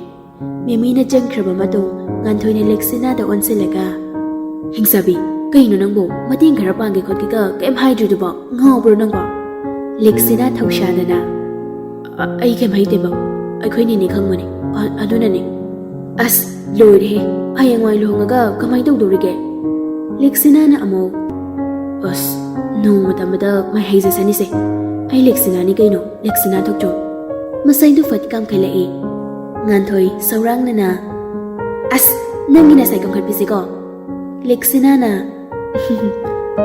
ꯃꯤꯃꯤꯅ ꯆꯪꯈ꯭ꯔꯕ ꯃꯇꯨꯡ, ꯉꯥꯟꯊꯣꯏꯅ ꯂꯦꯛꯁꯤꯅꯥꯗ ꯑꯣꯟꯁꯤꯜꯂꯒ, "ꯍꯤꯡꯆꯥꯕꯤ, ꯀꯩꯅꯣ ꯅꯪꯕꯨ? ꯃꯇꯦꯡ ꯈꯔ ꯄꯥꯡꯒꯦ ꯈꯣꯠꯀꯦꯒ ꯀꯩꯝ ꯍꯥꯏꯗ꯭ꯔꯤꯗꯨꯕꯣ? ꯉꯥꯎꯕ꯭ꯔꯣ ꯅꯪꯕꯣ?" ꯂꯦꯛꯁꯤꯅꯥ ꯊꯧꯁꯥꯗꯅ, "ꯑ-, ꯑꯩ ꯀꯩꯝ ꯍꯩꯇꯦꯕ꯫ ꯑꯩꯈꯣꯏ ꯅꯦꯅꯦ ꯈꯪꯕꯅꯦ꯫ ꯑ-, ꯑꯗꯨꯅꯅꯦ꯫" "ꯑꯁ, ꯂꯣꯏꯔꯦꯍꯦ꯫ ꯍꯌꯦꯡꯋꯥꯏ ꯂꯨꯍꯣꯡꯉꯒ ꯀꯃꯥꯏꯅ ꯇꯧꯗꯧꯔꯤꯒꯦ?" ꯂꯦꯛꯁꯤꯅꯥꯅ ꯑꯃꯨꯛ, "ꯑꯁ, ꯅꯣꯡꯃ ꯇꯝꯕꯗ ꯃꯥꯏ ꯍꯩꯖꯁꯅꯤꯁꯦ꯫ ꯑꯩ ꯂꯦꯛꯁꯤꯅꯥꯅꯤ ꯀꯩꯅꯣ, ꯂꯦꯛꯁꯤꯅꯥ ꯊꯣꯛꯆꯣꯝ꯫" ꯃꯁꯩꯗꯨ ꯐꯠ ꯀꯥꯝꯈꯠꯂꯛꯏ꯫ ꯉꯥꯟꯊꯣꯏ ꯁꯧꯔꯥꯡꯅꯅ, "ꯑꯁ, ꯅꯪꯒꯤ ꯅꯁꯥꯏ ꯀꯥꯝꯈꯠꯄꯤꯁꯤꯀꯣ꯫" ꯂꯦꯛꯁꯤꯅꯥꯅ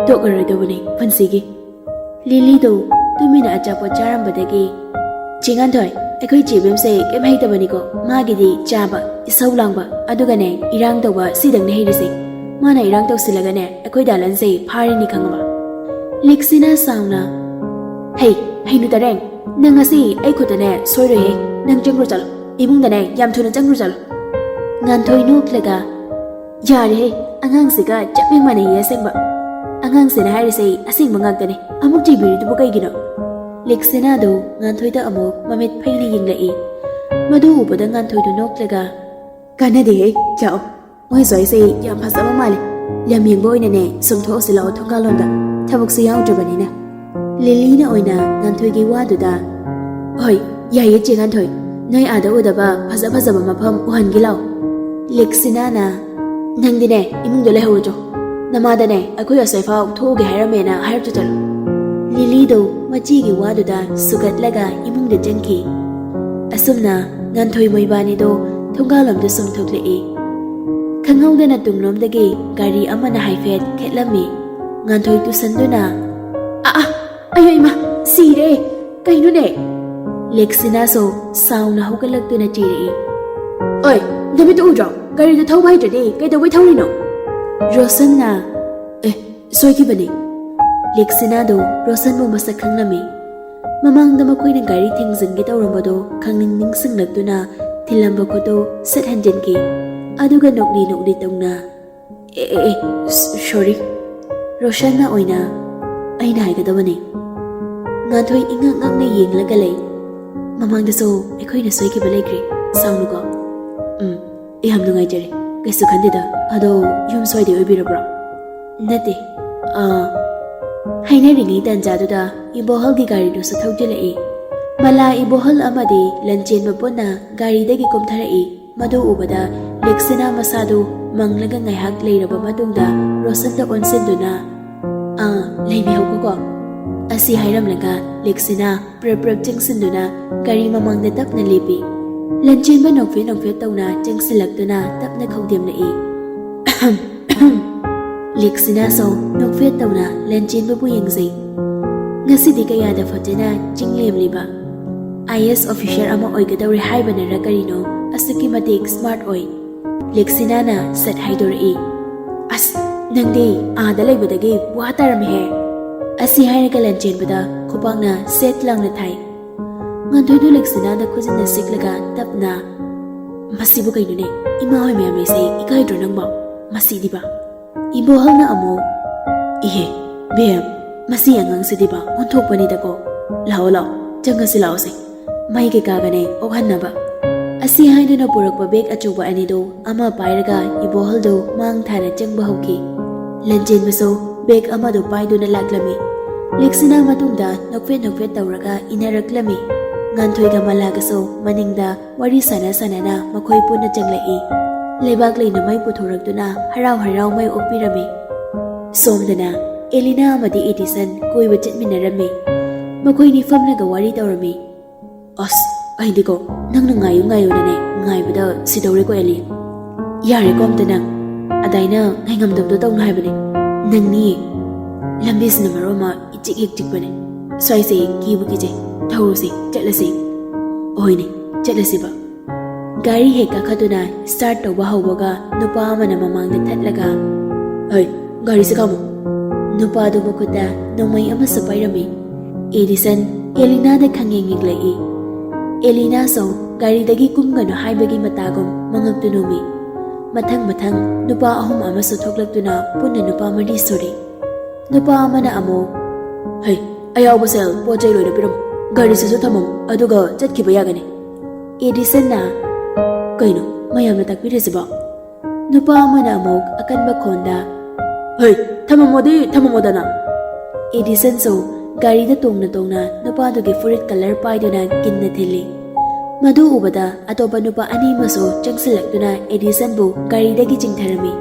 ꯇꯣꯛꯂꯔꯣꯏꯗꯧꯕꯅꯤ ꯄꯨꯟꯁꯤꯒꯤ꯫ ꯂꯤꯂꯤꯗꯣ ꯇꯨꯃꯤꯟꯅ ꯑꯆꯥꯄꯣꯠ ꯆꯥꯔꯝꯕꯗꯒꯤ, "ꯆꯦ ꯉꯥꯟꯊꯣꯏ, ꯑꯩꯈꯣꯏ ꯆꯦ ꯕꯦꯝꯁꯦ ꯀꯩꯝ ꯍꯩꯇꯕꯅꯤꯀꯣ꯫ ꯃꯥꯒꯤꯗꯤ ꯆꯥꯕ, ꯏꯁꯧ ꯂꯥꯡꯕ, ꯑꯗꯨꯒꯅꯦ ꯏꯔꯥꯡ ꯇꯧꯕ, ꯁꯤꯗꯪꯅꯦ ꯍꯩꯔꯤꯁꯦ꯫ ꯃꯥꯅ ꯏꯔꯥꯡ ꯇꯧꯁꯤꯜꯂꯒꯅꯦ ꯑꯩꯈꯣꯏ ꯗꯥꯂꯟꯁꯦ ꯐꯥꯔꯤꯅꯤ ꯈꯪꯉꯕ?" ꯂꯤꯛꯁꯤꯅꯥ ꯁꯥꯎꯅ, "ꯍꯩ, ꯍꯩꯅꯨ ꯇꯔꯦꯡ, ꯅꯪ ꯉꯁꯤ ꯑꯩ ꯈꯨꯠꯇꯅꯦ ꯁꯣꯏꯔꯣꯏꯍꯦ꯫ ꯅꯪ ꯆꯪꯈ꯭ꯔꯣ ꯆꯠꯂꯣ, ꯏꯃꯨꯡꯗꯅꯦ ꯌꯥꯝ ꯊꯨꯅ ꯆꯪꯈ꯭ꯔꯣ ꯆꯠꯂꯣ꯫" ꯉꯥꯟꯊꯣꯏ ꯅꯣꯛꯂꯒ, "ꯌꯥꯔꯦꯍꯦ, ꯑꯉꯥꯡꯁꯤꯒ ꯆꯞ ꯍꯦꯛ ꯃꯥꯟꯅꯩꯌꯦ ꯑꯁꯦꯡꯕ꯫ ꯑꯉꯥꯡꯁꯤꯅ ꯍꯥꯏꯔꯤꯁꯦ ꯑꯁꯦꯡꯕ ꯉꯥꯛꯇꯅꯦ꯫ ꯑꯃꯨꯛ ꯆꯩꯕꯤꯔꯤꯗꯨꯕꯨ ꯀꯩꯒꯤꯅꯣ?" ꯂꯤꯛꯁꯤꯅꯥꯗꯨ ꯉꯥꯟꯊꯣꯏꯗ ꯑꯃꯨꯛ ꯃꯃꯤꯠ ꯐꯩꯅ ꯌꯦꯡꯂꯛꯏ꯫ ꯃꯗꯨ ꯎꯕꯗ ꯉꯥꯟꯊꯣꯏꯗꯨ ꯅꯣꯛꯂꯒ, "ꯀꯥꯟꯅꯗꯦꯍꯦ, ꯂꯥꯛꯑꯣ꯫ ꯃꯣꯏ ꯁ꯭ꯋꯥꯏꯁꯦ ꯌꯥꯝ ꯐꯖꯕ ꯃꯥꯜꯂꯦ꯫ ꯂꯝ ꯌꯦꯡꯕ ꯑꯣꯏꯅꯅꯦ ꯁꯨꯝ ꯊꯣꯛꯎꯁꯤ ꯂꯥꯛꯑꯣ, ꯊꯣꯡꯒꯥꯜꯂꯣꯝꯗ꯫ ꯊꯕꯛꯁꯨ ꯌꯥꯎꯗ꯭ꯔꯕꯅꯤꯅ꯫" ꯂꯤꯂꯤꯅ ꯑꯣꯏꯅ ꯉꯥꯟꯊꯣꯏꯒꯤ ꯋꯥꯗꯨꯗ, "ꯍꯣꯏ, ꯌꯥꯏꯌꯦ ꯆꯦ ꯉꯥꯟꯊꯣꯏ꯫ ꯅꯣꯏ ꯑꯥꯗ ꯎꯗꯕ ꯐꯖ ꯐꯖꯕ ꯃꯐꯝ ꯎꯍꯟꯒꯦ ꯂꯥꯛꯑꯣ꯫" ꯂꯤꯛꯁꯤꯅꯥꯅ, "ꯅꯪꯗꯤꯅꯦ ꯏꯃꯨꯡꯗ ꯂꯩꯍꯧꯔꯨꯆꯣ꯫ ꯅꯃꯥꯗꯅꯦ ꯑꯩꯈꯣꯏ ꯑꯁꯣꯏꯐꯥꯎ ꯊꯣꯛꯎꯒꯦ ꯍꯥꯏꯔꯝꯃꯦꯅ ꯍꯥꯏꯔꯨꯆꯣ ꯆꯠꯂꯣ꯫" ꯂꯤꯂꯤꯗꯣ ꯃꯆꯦꯒꯤ ꯋꯥꯗꯨꯗ ꯁꯨꯒꯠꯂꯒ ꯏꯃꯨꯡꯗ ꯆꯪꯈꯤ꯫ ꯑꯁꯨꯝꯅ ꯉꯥꯟꯊꯣꯏ ꯃꯣꯏꯕꯥꯅꯤꯗꯣ ꯊꯣꯡꯒꯥꯜꯂꯣꯝꯗ ꯁꯨꯝ ꯊꯣꯛꯂꯛꯏ꯫ ꯈꯪꯍꯧꯗꯅ ꯇꯨꯡꯂꯣꯝꯗꯒꯤ ꯒꯥꯔꯤ ꯑꯃꯅ ꯍꯥꯏꯐꯦꯠ ꯈꯦꯠꯂꯝꯃꯤ꯫ ꯉꯥꯟꯊꯣꯏ ꯇꯨꯁꯟꯗꯨꯅ, "ꯑꯥ, ꯑꯥ, ꯑꯌꯣ ꯏꯃꯥ, ꯁꯤꯔꯦ! ꯀꯩꯅꯣꯅꯦ?" ꯂꯦꯛꯁꯤꯅꯥꯁꯨ ꯁꯥꯎꯅ ꯍꯧꯒꯠꯂꯛꯇꯨꯅ ꯆꯦꯔꯛꯏ꯫ "ꯑꯣꯏ, ꯅꯃꯤꯠꯇꯨ ꯎꯗ꯭ꯔꯣ? ꯒꯥꯔꯤꯗꯨ ꯊꯧꯕ ꯍꯩꯇ꯭ꯔꯗꯤ ꯀꯩꯗꯧꯕꯩ ꯊꯧꯔꯤꯅꯣ?" ꯔꯣꯁꯟꯅ, "ꯑꯦ, ꯁꯣꯏꯈꯤꯕꯅꯤ꯫" ꯂꯦꯛꯁꯤꯅꯥꯗꯣ ꯔꯣꯁꯟꯕꯨ ꯃꯁꯛ ꯈꯪꯂꯝꯃꯤ꯫ ꯃꯃꯥꯡꯗ ꯃꯈꯣꯏꯅ ꯒꯥꯔꯤ ꯊꯤꯡꯖꯤꯟꯒꯦ ꯇꯧꯔꯝꯕꯗꯣ ꯈꯪꯅꯤꯡ ꯅꯤꯡꯁꯤꯡꯂꯛꯇꯨꯅ ꯊꯤꯜꯂꯝꯕ ꯈꯨꯠꯇꯣ ꯁꯠ ꯍꯟꯖꯤꯟꯈꯤ꯫ ꯑꯗꯨꯒ ꯅꯣꯛꯂꯤ ꯅꯣꯛꯂꯤ ꯇꯧꯅ, "ꯑꯦ, ꯑꯦ, ꯑꯦ, ꯁ-, ꯁꯣꯔꯤ꯫" ꯔꯣꯁꯟꯅ ꯑꯣꯏꯅ, "ꯑꯩꯅ ꯍꯥꯏꯒꯗꯕꯅꯤ꯫" ꯉꯥꯟꯊꯣꯏ ꯏꯉꯛ ꯉꯛꯅ ꯌꯦꯡꯂꯒ ꯂꯩ꯫ "ꯃꯃꯥꯡꯗꯁꯨ ꯑꯩꯈꯣꯏꯅ ꯁꯣꯏꯈꯤꯕ ꯂꯩꯈ꯭ꯔꯦ, ꯁꯥꯎꯅꯨꯀꯣ꯫" "ꯎꯝ, ꯑꯩ ꯌꯥꯝ ꯅꯨꯡꯉꯥꯏꯖꯔꯦ, ꯀꯩꯁꯨ ꯈꯟꯗꯦꯗ꯫ ꯑꯗꯣ ꯌꯨꯝ ꯁ꯭ꯋꯥꯏꯗꯩ ꯑꯣꯏꯕꯤꯔꯕ꯭ꯔꯣ?" "ꯅꯠꯇꯦ꯫" ꯑꯥ꯫ ꯍꯥꯏꯅꯔꯤꯉꯩ ꯇꯥꯟꯖꯥꯗꯨꯗ ꯏꯕꯣꯍꯜꯒꯤ ꯒꯥꯔꯤꯗꯨꯁꯨ ꯊꯧꯖꯤꯜꯂꯛꯏ꯫ ꯃꯂꯥ, ꯏꯕꯣꯍꯜ ꯑꯃꯗꯤ ꯂꯟꯆꯦꯟꯕ ꯄꯨꯟꯅ ꯒꯥꯔꯤꯗꯒꯤ ꯀꯨꯝꯊꯔꯛꯏ꯫ ꯃꯗꯨ ꯎꯕꯗ ꯂꯦꯛꯁꯤꯅꯥ ꯃꯁꯥꯗꯨ ꯃꯪꯂꯒ ꯉꯥꯏꯍꯥꯛ ꯂꯩꯔꯕ ꯃꯇꯨꯡꯗ ꯔꯣꯁꯟꯗ ꯑꯣꯟꯁꯤꯟꯗꯨꯅ, "ꯑꯥ, ꯂꯩꯕꯤꯍꯧꯀꯣ" ꯑꯁꯤ ꯍꯥꯏꯔꯝꯂꯒ ꯂꯦꯛꯁꯤꯅꯥ ꯄ꯭ꯔꯞ ꯄ꯭ꯔꯞ ꯆꯪꯁꯤꯟꯗꯨꯅ ꯒꯥꯔꯤ ꯃꯃꯥꯡꯗ ꯇꯞꯅ ꯂꯦꯞꯄꯤ꯫ ꯂꯟꯆꯦꯟꯕ ꯅꯣꯛꯐꯦꯠ ꯅꯣꯛꯐꯦꯠ ꯇꯧꯅ ꯆꯪꯁꯤꯜꯂꯛꯇꯨꯅ ꯇꯞꯅ ꯈꯧꯗꯦꯝꯂꯛꯏ꯫ ꯂꯦꯛꯁꯤꯅꯥꯁꯨ ꯅꯣꯛꯐꯦꯠ ꯇꯧꯅ ꯂꯟꯆꯦꯟꯕꯕꯨ ꯌꯦꯡꯖꯩ꯫ ꯉꯁꯤꯗꯤ ꯀꯌꯥꯗ ꯐꯖꯅ ꯆꯤꯡꯂꯦꯝꯂꯤꯕ꯫ ꯑꯥꯏ ꯑꯦꯁ ꯑꯣꯐꯤꯁꯔ ꯑꯃ ꯑꯣꯏꯒꯗꯧꯔꯦ ꯍꯥꯏꯕꯅꯔ ꯀꯔꯤꯅꯣ ꯑꯁꯨꯛꯀꯤ ꯃꯇꯤꯛ ꯁ꯭ꯃꯥꯔꯠ ꯑꯣꯏ꯫ ꯂꯦꯛꯁꯤꯅꯥꯅ ꯁꯠ ꯍꯥꯏꯗꯣꯔꯛꯏ, "ꯑꯁ, ꯅꯪꯗꯤ ꯑꯥꯗ ꯂꯩꯕꯗꯒꯤ ꯋꯥ ꯇꯥꯔꯝꯃꯤꯍꯦ" ꯑꯁꯤ ꯍꯥꯏꯔꯒ ꯂꯟꯆꯦꯟꯕꯗ ꯈꯨꯕꯥꯛꯅ ꯁꯦꯠ ꯂꯥꯎꯅ ꯊꯥꯏ꯫ ꯉꯥꯟꯊꯣꯏꯗꯨ ꯂꯦꯛꯁꯤꯅꯥꯗ ꯈꯨꯖꯤꯟꯅ ꯁꯤꯛꯂꯒ ꯇꯞꯅ, "ꯃꯁꯤꯕꯨ ꯀꯩꯅꯣꯅꯦ? ꯏꯃꯥ ꯍꯣꯏ ꯃꯌꯥꯝ ꯂꯩꯁꯦ ꯏꯀꯥꯏꯗ꯭ꯔꯣ ꯅꯪꯕꯣ? ꯃꯁꯤꯗꯤꯕ!" ꯏꯕꯣꯍꯜꯅ ꯑꯃꯨꯛ, "ꯏꯍꯦ, ꯕꯦꯝ, ꯃꯁꯤ ꯑꯉꯥꯡꯁꯤꯗꯤꯕ ꯑꯣꯟꯊꯣꯛꯄꯅꯤꯗꯀꯣ꯫ ꯂꯥꯛꯑꯣ, ꯂꯥꯛꯑꯣ, ꯆꯪꯉꯁꯤ ꯂꯥꯛꯑꯣꯁꯦ꯫ ꯃꯩ ꯀꯩꯀꯥꯒꯅꯦ ꯑꯣꯛꯍꯟꯅꯕ" ꯑꯁꯤ ꯍꯥꯏꯗꯨꯅ ꯄꯨꯔꯛꯄ ꯕꯦꯒ ꯑꯆꯧꯕ ꯑꯅꯤꯗꯨ ꯑꯃ ꯄꯥꯏꯔꯒ ꯏꯕꯣꯍꯜꯗꯨ ꯃꯥꯡ ꯊꯥꯅ ꯆꯪꯕ ꯍꯧꯈꯤ꯫ ꯂꯟꯆꯦꯟꯕꯁꯨ ꯕꯦꯒ ꯑꯃꯗꯨ ꯄꯥꯏꯗꯨꯅ ꯂꯥꯛꯂꯝꯃꯤ꯫ ꯂꯦꯛꯁꯤꯅꯥ ꯃꯇꯨꯡꯗ ꯅꯣꯛꯐꯦꯠ ꯅꯣꯛꯐꯦꯠ ꯇꯧꯔꯒ ꯏꯟꯅꯔꯛꯂꯝꯃꯤ꯫ ꯉꯥꯟꯊꯣꯏꯒ ꯃꯂꯥꯒꯁꯨ ꯃꯅꯤꯡꯗ ꯋꯥꯔꯤ ꯁꯥꯟꯅ ꯁꯥꯟꯅꯅ ꯃꯈꯣꯏ ꯄꯨꯟꯅ ꯆꯪꯂꯛꯏ꯫ ꯂꯩꯕꯥꯛ ꯂꯩꯅ ꯃꯩ ꯄꯨꯊꯣꯔꯛꯇꯨꯅ ꯍꯔꯥꯎ ꯍꯔꯥꯎ ꯃꯩ ꯑꯣꯛꯄꯤꯔꯝꯃꯤ꯫ ꯁꯣꯝꯗꯅ ꯑꯦꯂꯤꯅꯥ ꯑꯃꯗꯤ ꯑꯦꯗꯤꯁꯟ ꯀꯣꯏꯕ ꯆꯠꯃꯤꯟꯅꯔꯝꯃꯤ꯫ ꯃꯈꯣꯏꯅꯤ ꯐꯝꯂꯒ ꯋꯥꯔꯤ ꯇꯧꯔꯝꯃꯤ꯫ "ꯑꯁ, ꯑꯩꯗꯤꯀꯣ ꯅꯪꯅ ꯉꯥꯏꯌꯨ ꯉꯥꯏꯌꯨꯅꯅꯦ ꯉꯥꯏꯕꯗ ꯁꯤꯗꯧꯔꯦꯀꯣ ꯑꯦꯂꯤ꯫ ꯌꯥꯔꯦꯀꯣ ꯑꯝꯇ ꯅꯪ꯫ ꯑꯗꯥꯏꯅ ꯉꯥꯏꯉꯝꯗꯕꯗꯣ ꯇꯧꯅꯨ ꯍꯥꯏꯕꯅꯦ꯫ ꯅꯪꯅꯤ ꯂꯝꯕꯤꯁꯤꯅ ꯃꯔꯣꯟ ꯑꯃ ꯏꯆꯤꯛ ꯍꯦꯛ ꯆꯤꯛꯄꯅꯦ꯫ ꯁ꯭ꯋꯥꯏꯁꯦ ꯀꯤꯕꯨ ꯀꯤꯖꯩ꯫ ꯊꯧꯔꯨꯁꯦ, ꯆꯠꯂꯁꯦ꯫" "ꯍꯣꯏꯅꯦ, ꯆꯠꯂꯁꯤꯕ꯫" ꯒꯥꯔꯤ ꯍꯦꯛ ꯀꯥꯈꯠꯇꯨꯅ ꯁ꯭ꯇꯥꯔꯠ ꯇꯧꯕ ꯍꯧꯕꯒ ꯅꯨꯄꯥ ꯑꯃꯅ ꯃꯃꯥꯡꯗ ꯊꯠꯂꯒ, "ꯍꯩ, ꯒꯥꯔꯤꯁꯦ ꯈꯥꯝꯃꯣ꯫" ꯅꯨꯄꯥꯗꯨ ꯃꯈꯨꯠꯇ ꯅꯣꯡꯃꯩ ꯑꯃꯁꯨ ꯄꯥꯏꯔꯝꯃꯤ꯫ ꯑꯦꯗꯤꯁꯟ ꯑꯦꯂꯤꯅꯥꯗ ꯈꯪꯌꯦꯡ ꯌꯦꯡꯂꯛꯏ꯫ ꯑꯦꯂꯤꯅꯥꯁꯨ ꯒꯥꯔꯤꯗꯒꯤ ꯀꯨꯝꯒꯅꯨ ꯍꯥꯏꯕꯒꯤ ꯃꯇꯥꯒꯨꯝ ꯃꯉꯛꯇꯨ ꯅꯣꯝꯃꯤ꯫ ꯃꯊꯪ ꯃꯊꯪ ꯅꯨꯄꯥ ꯑꯍꯨꯝ ꯑꯃꯁꯨ ꯊꯣꯛꯂꯛꯇꯨꯅ ꯄꯨꯟꯅ ꯅꯨꯄꯥ ꯃꯔꯤ ꯁꯨꯔꯦ꯫ ꯅꯨꯄꯥ ꯑꯃꯅ ꯑꯃꯨꯛ, "ꯍꯩ, ꯑꯌꯥꯎꯕ ꯁꯦꯜ ꯄꯣꯠ ꯆꯩ ꯂꯣꯏꯅ ꯄꯤꯔꯝꯃꯨ꯫ ꯒꯥꯔꯤꯁꯤꯁꯨ ꯊꯝꯃꯝꯃꯨ, ꯑꯗꯨꯒ ꯆꯠꯈꯤꯕ ꯌꯥꯒꯅꯤ꯫" ꯑꯦꯗꯤꯁꯟꯅ, "ꯀꯩꯅꯣ ꯃꯌꯥꯝꯅ ꯇꯥꯛꯄꯤꯔꯤꯁꯤꯕꯣ?" ꯅꯨꯄꯥ ꯑꯃꯅ ꯑꯃꯨꯛ ꯑꯀꯟꯕ ꯈꯣꯟꯗ, "ꯍꯩ, ꯊꯝꯃꯝꯃꯣꯗꯤ ꯊꯝꯃꯝꯃꯣꯗꯅ!" ꯑꯦꯗꯤꯁꯟꯁꯨ ꯒꯥꯔꯤꯗ ꯇꯣꯡꯅ ꯇꯣꯡꯅ ꯅꯨꯄꯥꯗꯨꯒꯤ ꯐꯨꯔꯤꯠ ꯀꯂꯔ ꯄꯥꯏꯗꯨꯅ ꯀꯤꯟꯅ ꯊꯤꯜꯂꯤ꯫ ꯃꯗꯨ ꯎꯕꯗ ꯑꯇꯣꯞꯄ ꯅꯨꯄꯥ ꯑꯅꯤ ꯑꯃꯁꯨ ꯆꯪꯁꯤꯜꯂꯛꯇꯨꯅ ꯑꯦꯗꯤꯁꯟꯕꯨ ꯒꯥꯔꯤꯗꯒꯤ ꯆꯤꯡꯊꯔꯝꯃꯤ꯫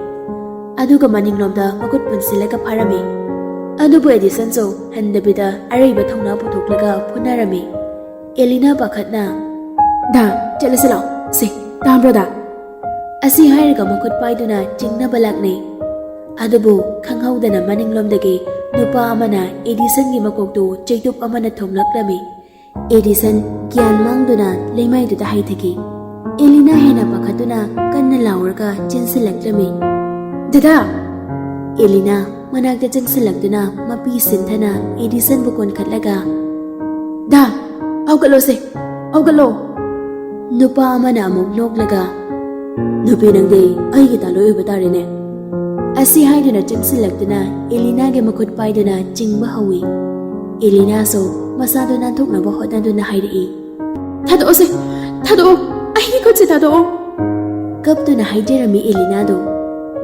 ꯑꯗꯨꯒ ꯃꯅꯤꯡꯂꯣꯝꯗ ꯃꯈꯨꯠ ꯄꯨꯟꯁꯤꯜꯂꯒ ꯐꯥꯔꯝꯃꯤ꯫ ꯑꯗꯨꯕꯨ ꯑꯦꯗꯤꯁꯟꯁꯨ ꯍꯟꯗꯕꯤꯗ ꯑꯔꯩꯕ ꯊꯧꯅꯥ ꯄꯨꯊꯣꯛꯂꯒ ꯐꯨꯅꯔꯝꯃꯤ꯫ ꯑꯦꯂꯤꯅꯥ ꯄꯥꯈꯠꯅ, "ꯗꯥ, ꯆꯠꯂꯁꯤ ꯂꯥꯛꯑꯣ꯫ ꯁꯦ, ꯇꯥꯕ꯭ꯔꯣ ꯗꯥ?" ꯑꯁꯤ ꯍꯥꯏꯔꯒ ꯃꯈꯨꯠ ꯄꯥꯏꯗꯨꯅ ꯆꯤꯡꯅꯕ ꯂꯥꯛꯅꯩ꯫ ꯑꯗꯨꯕꯨ ꯈꯪꯍꯧꯗꯅ ꯃꯅꯤꯡꯂꯣꯝꯗꯒꯤ ꯅꯨꯄꯥ ꯑꯃꯅ ꯑꯦꯗꯤꯁꯟꯒꯤ ꯃꯀꯣꯛꯇꯨ ꯆꯩꯇꯨꯞ ꯑꯃꯅ ꯊꯣꯝꯂꯛꯂꯝꯃꯤ꯫ ꯑꯦꯗꯤꯁꯟ ꯒ꯭ꯌꯥꯟ ꯃꯥꯡꯗꯨꯅ ꯂꯩꯃꯥꯏꯗꯨꯗ ꯍꯥꯏꯊꯈꯤ꯫ ꯑꯦꯂꯤꯅꯥ ꯍꯦꯟꯅ ꯄꯥꯈꯠꯇꯨꯅ ꯀꯟꯅ ꯂꯥꯎꯔꯒ ꯆꯦꯟꯁꯤꯜꯂꯛꯂꯝꯃꯤ꯫ "ꯗꯗꯥ!" ꯑꯦꯂꯤꯅꯥ ꯃꯅꯥꯛꯇ ꯆꯪꯁꯤꯜꯂꯛꯇꯨꯅ ꯃꯄꯤ ꯁꯤꯟꯊꯅ ꯑꯦꯗꯤꯁꯟꯕꯨ ꯀꯣꯟꯈꯠꯂꯒ, "ꯗꯥ, ꯍꯧꯒꯠꯂꯣꯁꯦ, ꯍꯧꯒꯠꯂꯣ!" ꯅꯨꯄꯥ ꯑꯃꯅ ꯑꯃꯨꯛ ꯅꯣꯛꯂꯒ, "ꯅꯨꯄꯤ ꯅꯪꯗꯤ ꯑꯩꯒꯤ ꯇꯥꯂꯣꯏ ꯑꯣꯏꯕ ꯇꯥꯔꯦꯅꯦ!" ꯑꯁꯤ ꯍꯥꯏꯗꯨꯅ ꯆꯪꯁꯤꯜꯂꯛꯇꯨꯅ ꯑꯦꯂꯤꯅꯥꯒꯤ ꯃꯈꯨꯠ ꯄꯥꯏꯗꯨꯅ ꯆꯤꯡꯕ ꯍꯧꯏ꯫ ꯑꯦꯂꯤꯅꯥꯁꯨ ꯃꯁꯥꯗꯨ ꯅꯥꯟꯊꯣꯛꯅꯕ ꯍꯣꯠꯅꯗꯨꯅ ꯍꯥꯏꯔꯛꯏ, "ꯊꯥꯗꯣꯛꯑꯣꯁꯦ, ꯊꯥꯗꯣꯛꯑꯣ, ꯑꯩꯒꯤ ꯈꯨꯠꯁꯦ ꯊꯥꯗꯣꯛꯑꯣ!" ꯀꯞꯇꯨꯅ ꯍꯥꯏꯖꯔꯝꯃꯤ ꯑꯦꯂꯤꯅꯥꯗꯣ꯫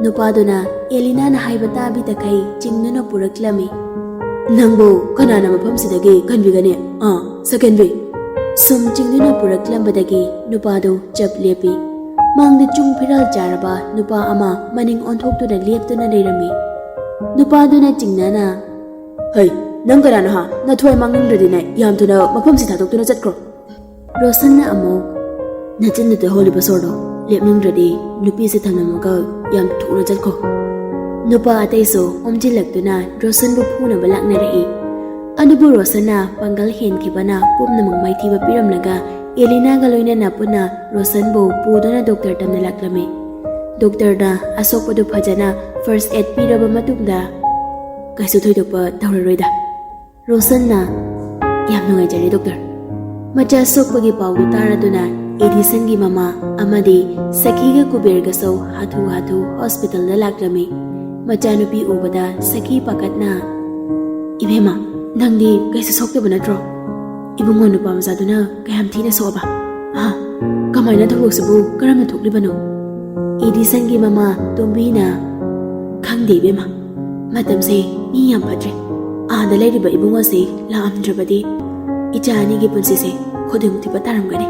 ꯅꯨꯄꯥꯗꯨꯅ ꯑꯦꯂꯤꯅꯥꯅ ꯍꯥꯏꯕ ꯇꯥꯕꯤꯗꯈꯩ ꯆꯤꯡꯗꯨꯅ ꯄꯨꯔꯛꯂꯝꯃꯤ꯫ "ꯅꯪꯕꯨ ꯀꯅꯥꯅ ꯃꯐꯝꯁꯤꯗꯒꯤ ꯀꯟꯕꯤꯒꯅꯤ? ꯑꯥ, ꯁꯀꯦꯟꯕꯤ!" ꯁꯨꯝ ꯆꯤꯡꯗꯨꯅ ꯄꯨꯔꯛꯂꯝꯕꯗꯒꯤ ꯅꯨꯄꯥꯗꯨ ꯆꯞ ꯂꯦꯞꯄꯤ꯫ ꯃꯥꯡꯗ ꯆꯨꯡ ꯐꯤꯔꯥꯜ ꯆꯥꯔꯕ ꯅꯨꯄꯥ ꯑꯃ ꯃꯅꯤꯡ ꯑꯣꯟꯊꯣꯛꯇꯨꯅ ꯂꯦꯞꯇꯨꯅ ꯂꯩꯔꯝꯃꯤ꯫ ꯅꯨꯄꯥꯗꯨꯅ ꯆꯤꯡꯅꯅ, "ꯍꯩ, ꯅꯪ ꯀꯅꯥꯅꯣ ꯍꯥ? ꯅꯊ꯭ꯋꯥꯏ ꯃꯥꯡꯅꯤꯡꯗ꯭ꯔꯗꯤꯅꯦ, ꯌꯥꯝ ꯊꯨꯅ ꯃꯐꯝꯁꯤ ꯊꯥꯗꯣꯛꯇꯨꯅ ꯆꯠꯈ꯭ꯔꯣ!" ꯔꯣꯁꯟꯅ ꯑꯃꯨꯛ, "ꯅꯆꯤꯟꯗꯨꯗ ꯍꯣꯜꯂꯤꯕ ꯁꯣꯔꯗꯣ ꯂꯦꯞꯅꯤꯡꯗ꯭ꯔꯗꯤ ꯅꯨꯄꯤꯁꯦ ꯊꯝꯂꯝꯃꯒ ꯌꯥꯝ ꯊꯨꯅ ꯆꯠꯈꯣ!" ꯅꯨꯄꯥ ꯑꯇꯩꯁꯨ ꯑꯣꯝꯖꯤꯜꯂꯛꯇꯨꯅ ꯔꯣꯁꯟꯕꯨ ꯐꯨꯅꯕ ꯂꯥꯛꯅꯔꯛꯏ꯫ ꯑꯗꯨꯕꯨ ꯔꯣꯁꯟꯅ ꯄꯥꯡꯒꯜ ꯍꯦꯟꯈꯤꯕꯅ ꯄꯨꯝꯅꯃꯛ ꯃꯥꯏꯊꯤꯕ ꯄꯤꯔꯝꯂꯒ ꯑꯦꯂꯤꯅꯥꯒ ꯂꯣꯏꯅꯅ ꯄꯨꯟꯅ ꯔꯣꯁꯟꯕꯨ ꯄꯨꯗꯨꯅ ꯗꯣꯛꯇꯔ ꯇꯝꯅ ꯂꯥꯛꯂꯝꯃꯤ꯫ ꯗꯣꯛꯇꯔꯅ ꯑꯁꯣꯛꯄꯗꯨ ꯐꯖꯅ ꯐꯥꯔꯁ ꯑꯦꯗ ꯄꯤꯔꯕ ꯃꯇꯨꯡꯗ, "ꯀꯩꯁꯨ ꯊꯣꯏꯗꯣꯛꯄ ꯇꯧꯔꯔꯣꯏꯗ꯫" ꯔꯣꯁꯟꯅ, "ꯌꯥꯝ ꯅꯨꯡꯉꯥꯏꯖꯔꯦ ꯗꯣꯛꯇꯔ꯫" ꯃꯆꯥ ꯁꯣꯛꯄꯒꯤ ꯄꯥꯎꯗꯨ ꯇꯥꯔꯗꯨꯅ ꯑꯦꯗꯤꯁꯟꯒꯤ ꯃꯃꯥ ꯑꯃꯗꯤ ꯁꯈꯤꯒ ꯀꯨꯕꯦꯔꯒꯁꯨ ꯍꯥꯊꯨ ꯍꯥꯊꯨ ꯍꯣꯁꯄꯤꯇꯥꯜꯗ ꯂꯥꯛꯂꯝꯃꯤ꯫ ꯃꯆꯥꯅꯨꯄꯤ ꯎꯕꯗ ꯁꯈꯤ ꯄꯥꯈꯠꯅ, "ꯏꯕꯦꯝꯃ, ꯅꯪꯗꯤ ꯀꯩꯁꯨ ꯁꯣꯛꯇꯕ ꯅꯠꯇ꯭ꯔꯣ? ꯏꯕꯨꯡꯉꯣ ꯅꯨꯄꯥ ꯃꯆꯥꯗꯨꯅ ꯀꯌꯥꯝ ꯊꯤꯅ ꯁꯣꯛꯑꯕ? ꯑꯥ, ꯀꯃꯥꯏꯅ ꯊꯧꯗꯣꯛꯁꯤꯕꯨ ꯀꯔꯝꯅ ꯊꯣꯛꯂꯤꯕꯅꯣ?" ꯑꯦꯗꯤꯁꯟꯒꯤ ꯃꯃꯥ ꯇꯣꯝꯕꯤꯅ, "ꯈꯪꯗꯦ ꯏꯕꯦꯝꯃ, ꯃꯇꯝꯁꯦ ꯃꯤ ꯌꯥꯝ ꯐꯠꯇ꯭ꯔꯦ꯫ ꯑꯥꯗ ꯂꯩꯔꯤꯕ ꯏꯕꯨꯡꯉꯣꯁꯦ ꯂꯥꯛꯑꯝꯗ꯭ꯔꯕꯗꯤ ꯏꯆꯥ ꯑꯅꯤꯒꯤ ꯄꯨꯟꯁꯤꯁꯦ ꯈꯨꯗꯣꯡ ꯊꯤꯕ ꯇꯥꯔꯝꯒꯅꯤ꯫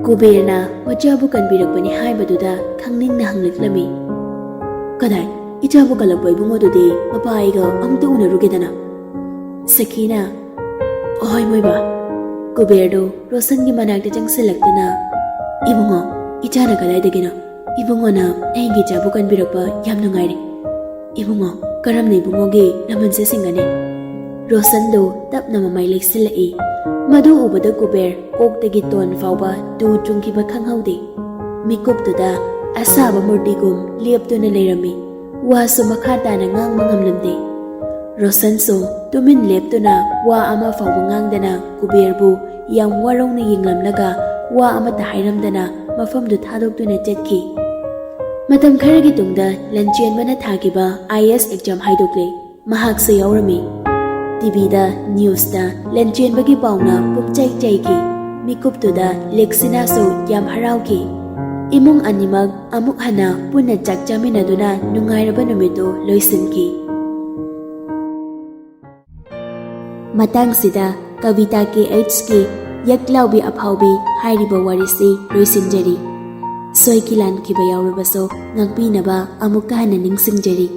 ꯀꯨꯕꯦꯔꯅ ꯃꯆꯥꯕꯨ ꯀꯟꯕꯤꯔꯛꯄꯅꯤ ꯍꯥꯏꯕꯗꯨꯗ ꯈꯪꯅꯤꯡꯅ ꯍꯪꯂꯛꯂꯝꯃꯤ꯫ "ꯀꯗꯥꯏ, ꯏꯆꯥꯕꯨ ꯀꯜꯂꯛꯄ ꯏꯕꯨꯡꯉꯣꯗꯨꯗꯤ ꯃꯄꯥ ꯑꯩꯒ ꯑꯃꯨꯛꯇ ꯎꯅꯔꯨꯒꯦꯗꯅ?" ꯁꯈꯤꯅ, "ꯑꯍꯣꯏ ꯃꯣꯏꯕꯥ꯫" ꯀꯨꯕꯦꯔꯗꯨ ꯔꯣꯁꯟꯒꯤ ꯃꯅꯥꯛꯇ ꯆꯪꯁꯤꯜꯂꯛꯇꯨꯅ, "ꯏꯕꯨꯡꯉꯣ, ꯏꯆꯥꯅ ꯀꯗꯥꯏꯗꯒꯤꯅꯣ? ꯏꯕꯨꯡꯉꯣꯅ ꯑꯩꯒꯤ ꯏꯆꯥꯕꯨ ꯀꯟꯕꯤꯔꯛꯄ ꯌꯥꯝ ꯅꯨꯡꯉꯥꯏꯔꯦ꯫ ꯏꯕꯨꯡꯉꯣ, ꯀꯔꯝꯅ ꯏꯕꯨꯡꯉꯣꯒꯤ ꯂꯃꯟꯁꯦ ꯁꯤꯡꯒꯅꯤ?" ꯔꯣꯁꯟꯗꯨ ꯇꯞꯅ ꯃꯃꯥꯏ ꯂꯩꯁꯤꯜꯂꯛꯏ꯫ ꯃꯗꯨ ꯎꯕꯗ ꯀꯨꯕꯦꯔ ꯀꯣꯛꯇꯒꯤ ꯇꯣꯟ ꯐꯥꯎꯕ ꯇꯨ ꯆꯨꯡꯈꯤꯕ ꯈꯪꯍꯧꯗꯦ꯫ ꯃꯤꯀꯨꯞꯇꯨꯗ ꯑꯁꯥꯕ ꯃꯨꯔꯇꯤꯒꯨꯝ ꯂꯦꯞꯇꯨꯅ ꯂꯩꯔꯝꯃꯤ꯫ ꯋꯥꯁꯨ ꯃꯈꯥ ꯇꯥꯅ ꯉꯥꯡꯕ ꯉꯝꯂꯝꯗꯦ꯫ ꯔꯣꯁꯟꯁꯨ ꯇꯨꯃꯤꯟ ꯂꯦꯞꯇꯨꯅ ꯋꯥ ꯑꯃ ꯐꯥꯎꯕ ꯉꯥꯡꯗꯅ ꯀꯨꯕꯦꯔꯕꯨ ꯌꯥꯝ ꯋꯥꯔꯧꯅ ꯌꯦꯡꯂꯝꯂꯒ ꯋꯥ ꯑꯃꯠꯇ ꯍꯥꯏꯔꯝꯗꯅ ꯃꯐꯝꯗꯨ ꯊꯥꯗꯣꯛꯇꯨꯅ ꯆꯠꯈꯤ꯫ ꯃꯇꯝ ꯈꯔꯒꯤ ꯇꯨꯡꯗ ꯂꯟꯆꯦꯟꯕꯅ ꯊꯥꯈꯤꯕ ꯑꯥꯏ ꯑꯦ ꯑꯦꯁ ꯑꯦꯛꯖꯥꯝ ꯍꯥꯏꯗꯣꯛꯂꯦ꯫ ꯃꯍꯥꯛꯁꯨ ꯌꯥꯎꯔꯝꯃꯤ꯫ ꯇꯤꯚꯤꯗ, ꯅ꯭ꯌꯨꯁꯇ ꯂꯟꯆꯦꯟꯕꯒꯤ ꯄꯥꯎꯅ ꯄꯨꯝꯆꯥꯏ ꯆꯥꯏꯈꯤ꯫ ꯃꯤꯀꯨꯞꯇꯨꯗ ꯂꯦꯛꯁꯤꯅꯥꯁꯨ ꯌꯥꯝ ꯍꯔꯥꯎꯈꯤ꯫ ꯏꯃꯨꯡ ꯑꯅꯤꯃꯛ ꯑꯃꯨꯛ ꯍꯟꯅ ꯄꯨꯟꯅ ꯆꯥꯛ ꯆꯥꯃꯤꯟꯅꯗꯨꯅ ꯅꯨꯡꯉꯥꯏꯔꯕ ꯅꯨꯃꯤꯠꯇꯨ ꯂꯣꯏꯁꯤꯟꯈꯤ꯫ ꯃꯇꯥꯡꯁꯤꯗ ꯀꯕꯤꯇꯥ ꯀꯦ ꯑꯩꯆꯀꯤ ꯌꯦꯛꯂꯥꯎꯕꯤ ꯑꯐꯥꯎꯕꯤ ꯍꯥꯏꯔꯤꯕ ꯋꯥꯔꯤꯁꯤ ꯂꯣꯏꯁꯤꯟꯖꯔꯤ꯫ ꯁꯣꯏꯈꯤ ꯂꯥꯟꯈꯤꯕ ꯌꯥꯎꯔꯕꯁꯨ ꯉꯥꯛꯄꯤꯅꯕ ꯑꯃꯨꯛꯀ ꯍꯟꯅ ꯅꯤꯡꯁꯤꯡꯖꯔꯤ꯫